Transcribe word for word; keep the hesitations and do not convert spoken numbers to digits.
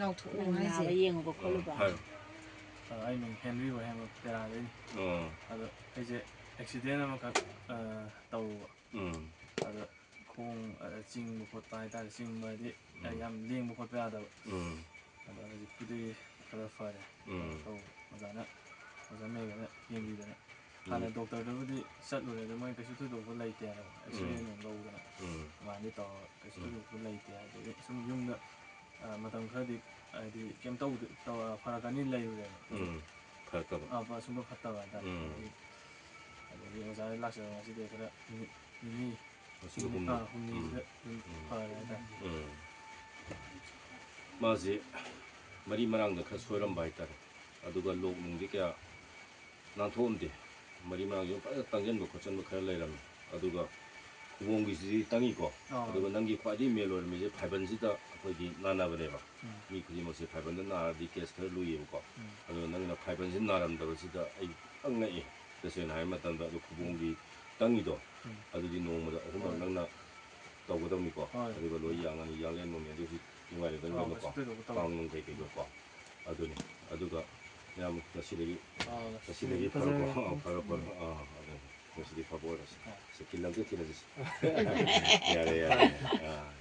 ꯂꯥꯎꯊꯣꯛꯑꯣ ꯅꯪ ꯅꯥꯕ ꯍꯥꯏꯁꯦ꯫ ꯌꯦꯡꯉꯨꯕ ꯈꯣꯠꯂꯨꯕ꯫ ꯍꯥꯏꯔꯣ꯫ ꯑ, ꯑꯩ ꯃꯤꯡ ꯍꯦꯟꯔꯤ ꯕꯣꯍꯦꯝ ꯇꯦꯔꯥꯗꯩꯅꯤ꯫ ꯑꯣ꯫ ꯑꯗꯣ ꯑꯩꯁꯦ ꯑꯦꯛꯁꯤꯗꯦꯟ ꯑꯃꯈꯛ, ꯑ, ꯇꯧꯔꯨꯕ꯫ ꯎꯝ꯫ ꯑꯗꯣ ꯈꯣꯡ, ꯑ, ꯆꯤꯡꯕ ꯈꯣꯠꯄ ꯍꯥꯏꯇꯥꯔꯦ, ꯆꯤꯡꯕ ꯍꯥꯏꯗꯤ, ꯑ, ꯎꯝ꯫ ꯌꯥꯝ ꯂꯦꯡꯕ ꯈꯣꯠꯄ ꯌꯥꯗꯕ꯫ ꯎꯝ꯫ ꯑꯗꯣ ꯍꯧꯖꯤꯛꯄꯨꯗꯤ ꯈꯔ ꯐꯔꯦ꯫ ꯎꯝ꯫ ꯇꯧ-, ꯑꯣꯖꯥꯅ, ꯑꯣꯖꯥ ꯃꯦꯘꯅ ꯌꯦꯡꯕꯤꯗꯅ꯫ ꯍꯥꯟꯅ ꯎꯝ꯫ ꯗꯣꯛꯇꯔꯗꯕꯨꯗꯤ ꯆꯠꯂꯨꯔꯦ, ꯑꯗꯣ ꯃꯣꯏ ꯀꯩꯁꯨ ꯊꯣꯏꯗꯣꯛꯄ ꯂꯩꯇꯦ ꯍꯥꯏꯕ, ꯑꯦꯛꯁꯔꯦ ꯎꯝ꯫ ꯅꯨꯡ ꯂꯧꯗꯅ꯫ ꯎꯝ꯫ ꯑꯗꯨꯃꯥꯏꯅꯗꯤ ꯇꯧꯔꯒ ꯀꯩꯁꯨ ꯎꯝ꯫ ꯊꯣꯏꯗꯣꯛꯄ ꯂꯩꯇꯦ꯫ ꯑꯗꯒꯤ ꯁꯨꯝ ꯌꯨꯝꯗ, ꯑ, ꯃꯇꯝ ꯈꯔꯗꯤ ꯍꯥꯏꯗꯤ ꯀꯩꯝ ꯇꯧꯗ-, ꯇꯧ-, ꯐꯔꯛꯀꯅꯤ ꯂꯩꯔꯨꯔꯦꯕ꯫ ꯎꯝ꯫ ꯐꯔꯛꯇꯕ꯫ ꯑ, ꯐ-, ꯁꯨꯝꯕ ꯐꯠꯇꯕ ꯍꯥꯏꯇꯥꯔꯦ꯫ ꯎꯝ꯫ ꯑꯗꯒꯤ, ꯑꯗꯒꯤ ꯑꯣꯖꯥ ꯂꯥꯛꯆꯕ ꯉꯁꯤꯗꯤ ꯈꯔ ꯅꯨꯃꯤꯠ ꯅꯤꯅꯤ, ꯉꯁꯤꯗꯤ ꯅꯨꯃꯤꯠ, ꯍꯨꯝꯅꯤ꯫ ꯑ, ꯍꯨꯝꯅꯤꯁꯤꯗ ꯎꯝ꯫ ꯑꯗꯨꯝ ꯎꯝ꯫ ꯐꯔꯦ ꯍꯥꯏꯇꯥꯔꯦ꯫ ꯎꯝ꯫ ꯃꯥꯁꯦ ꯃꯔꯤ ꯃꯔꯥꯡꯗ ꯈꯔ ꯁꯣꯏꯔꯝꯕ ꯍꯥꯏꯇꯥꯔꯦ꯫ ꯑꯗꯨꯒ ꯂꯣꯛ ꯅꯨꯡꯗꯤ ꯀꯌꯥ ꯅꯥꯟꯊꯣꯛꯑꯝꯗꯦ꯫ ꯃꯔꯤ ꯃꯔꯥꯡꯁꯨ ꯐꯖꯅ ꯇꯥꯡꯁꯤꯟꯕ ꯈꯣꯠꯆꯟꯕ ꯈꯔ ꯂꯩꯔꯝꯃꯦ꯫ ꯑꯗꯨꯒ ꯈꯨꯕꯣꯝꯒꯤꯁꯤꯗꯤ ꯇꯪꯉꯤꯀꯣ꯫ ꯑꯥ꯫ ꯑꯗꯨꯒ ꯅꯪꯒꯤ ꯈ꯭ꯋꯥꯏꯗꯒꯤ ꯃꯦꯟ ꯑꯣꯏꯔꯝꯃꯤꯁꯦ ꯐꯥꯏꯕꯟꯁꯤꯗ ꯑꯩꯈꯣꯏꯒꯤ ꯅꯥꯟꯅꯕꯅꯦꯕ꯫ ꯎꯝ꯫ ꯃꯤ ꯈꯨꯗꯤꯡꯃꯛꯁꯦ ꯐꯥꯏꯕꯟꯗ ꯅꯥꯔꯗꯤ ꯀꯦꯁ ꯈꯔ ꯂꯨꯏꯌꯦꯕꯀꯣ꯫ ꯎꯝ꯫ ꯑꯗꯨꯅ ꯅꯪꯅ ꯐꯥꯏꯕꯟꯁꯤ ꯅꯥꯔꯝꯗꯕꯁꯤꯗ ꯑꯩ ꯈꯤꯇꯪ ꯉꯛꯑꯦ, ꯇꯁꯦꯡꯅ ꯍꯥꯏꯕ ꯃꯇꯝꯗ꯫ ꯑꯗꯣ ꯈꯨꯕꯣꯝꯒꯤ ꯇꯪꯉꯤꯗꯣ, ꯎꯝ꯫ ꯑꯗꯨꯗꯤ ꯅꯣꯡꯃꯗ ꯑꯍꯨꯝꯂꯛ ꯍꯣꯏ꯫ ꯅꯪꯅ ꯇꯧꯒꯗꯕꯅꯤꯀꯣ꯫ ꯍꯣꯏ꯫ ꯑꯗꯨꯒ ꯂꯣꯏ ꯌꯥꯡꯉꯅꯤ, ꯌꯥꯡꯂꯦꯟ ꯅꯨꯡꯂꯦꯟ ꯑꯗꯨꯁꯨ ꯅꯨꯡꯉꯥꯏꯔꯦꯗꯅ ꯑꯥ, ꯂꯣꯏꯅꯀꯣ꯫ ꯀꯩꯁꯨ ꯊꯣꯏꯗꯣꯛꯄ ꯇꯧꯗꯦ꯫ ꯀꯥꯡ ꯅꯨꯡ ꯀꯩꯀꯩꯗꯣꯀꯣ꯫ ꯑꯗꯨꯅꯤ꯫ ꯑꯗꯨꯒ ꯌꯥꯝ ꯉꯁꯤꯗꯒꯤ, ꯑꯥ, ꯉꯁꯤꯗꯒꯤ ꯎꯝ, ꯐꯔꯣꯀꯣ꯫ ꯐꯖꯔꯦ꯫ ꯑꯥ, ꯐꯔꯣ, ꯐꯔꯣ꯫ ꯑꯥ, ꯑꯗꯨ ꯉꯁꯤꯗꯤ ꯐꯕ ꯑꯣꯏꯔꯁꯤ꯫ ꯑꯥ꯫ ꯁꯦ, ꯀꯤꯜ ꯑꯝꯇ ꯊꯤꯜꯂꯁꯤ꯫ ꯌꯥꯔꯦ, ꯌꯥꯔꯦ꯫ ꯑꯥ꯫